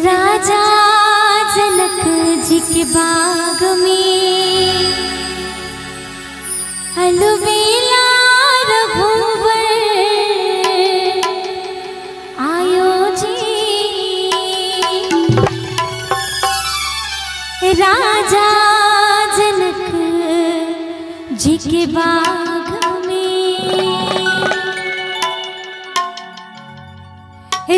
राजा जनक जी के बाग में अलबेला रघुवर आयो जी। राजा जनक जी के बाग में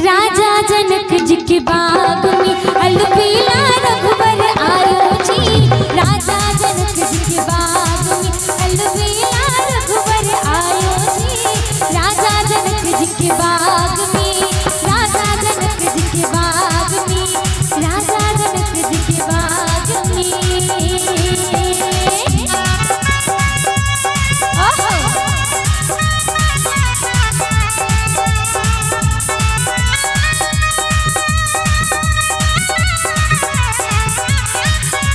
राजा जनक जी के बाग में अलबेला रघुवर आयो जी। राजा जनक जी के बाग में अलबेला रघुवर आयो जी। राजा जनक जी के बाग में, राजा जनक जी के बाग में, राजा जनक जी के बाग में। ओहो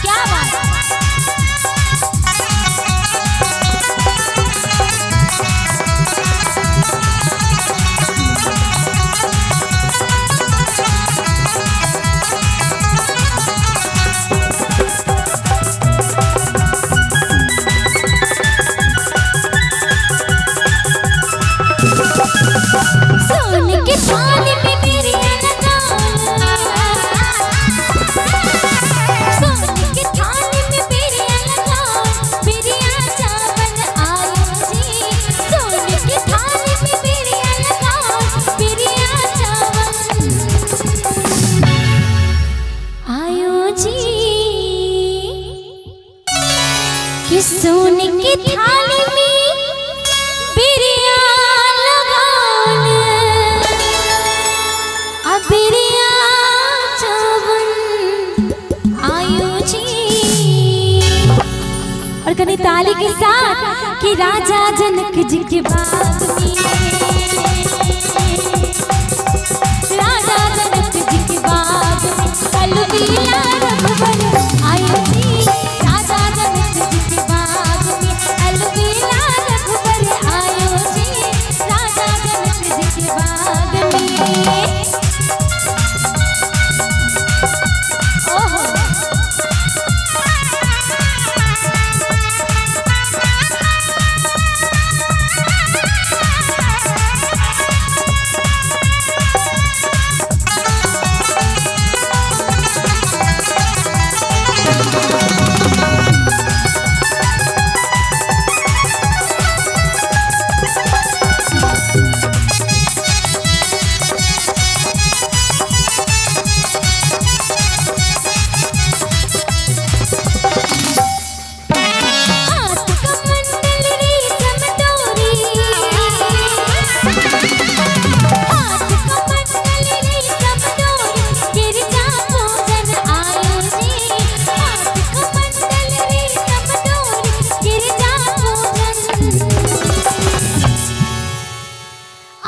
क्या बात। सोने के थाल में बिरिया लगाऊं, सोने के थाल में बिरिया लगाऊं, बिरिया चावल आयो जी। सोने के थाल में बिरिया लगाऊं, बिरिया चावल आयो जी। कि सोने के थाल में बिरिया लगाऊं, बिरिया चावल आयो जी। और कनी ताली के साथ कि राजा जनक जी के बाग में, राजा जनक जी के बाग में अलबेला रघुवर आयो जी। राजा जनक जी के बाग में अलबेला रघुवर आयो जी। राजा जनक जी के बाग में। ओहो हाथ कमंडल रेशम डोरी, हाथ कमंडल रेशम डोरी, गिरजा पूजन आयो जी। हाथ कमंडल रेशम डोरी, गिरजा पूजन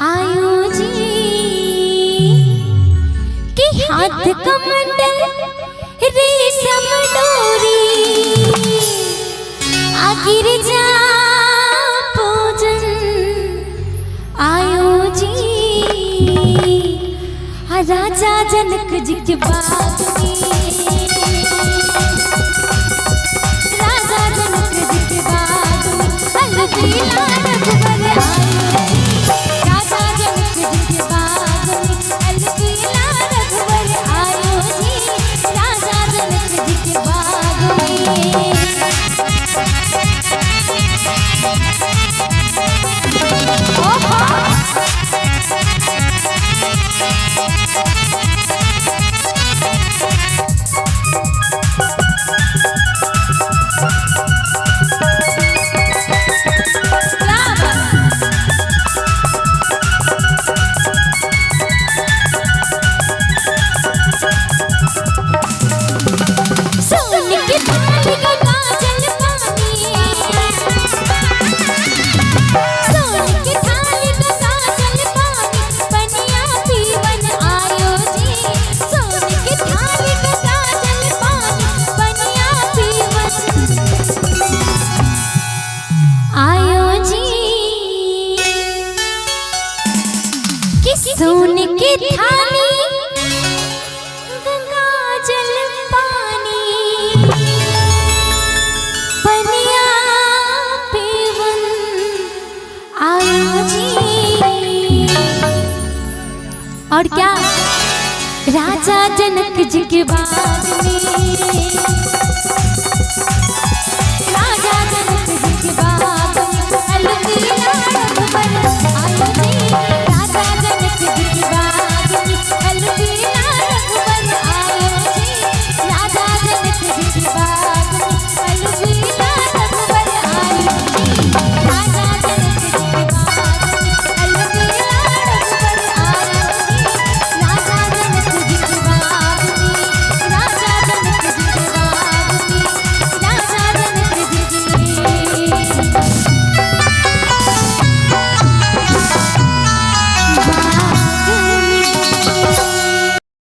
आयो जी। कि हाथ कमंडल रेशम डोरी, गिरजा पूजन आयो जी। राजा जनक जी के बाग में, राजा जनक जी के बाग में अलबेला रघुवर आयो जी। राजा जनक जी के बाग में अलबेला रघुवर आयो जी। राजा जनक जी के बाग में। क्या बात। राजा जनक जी के बाग में।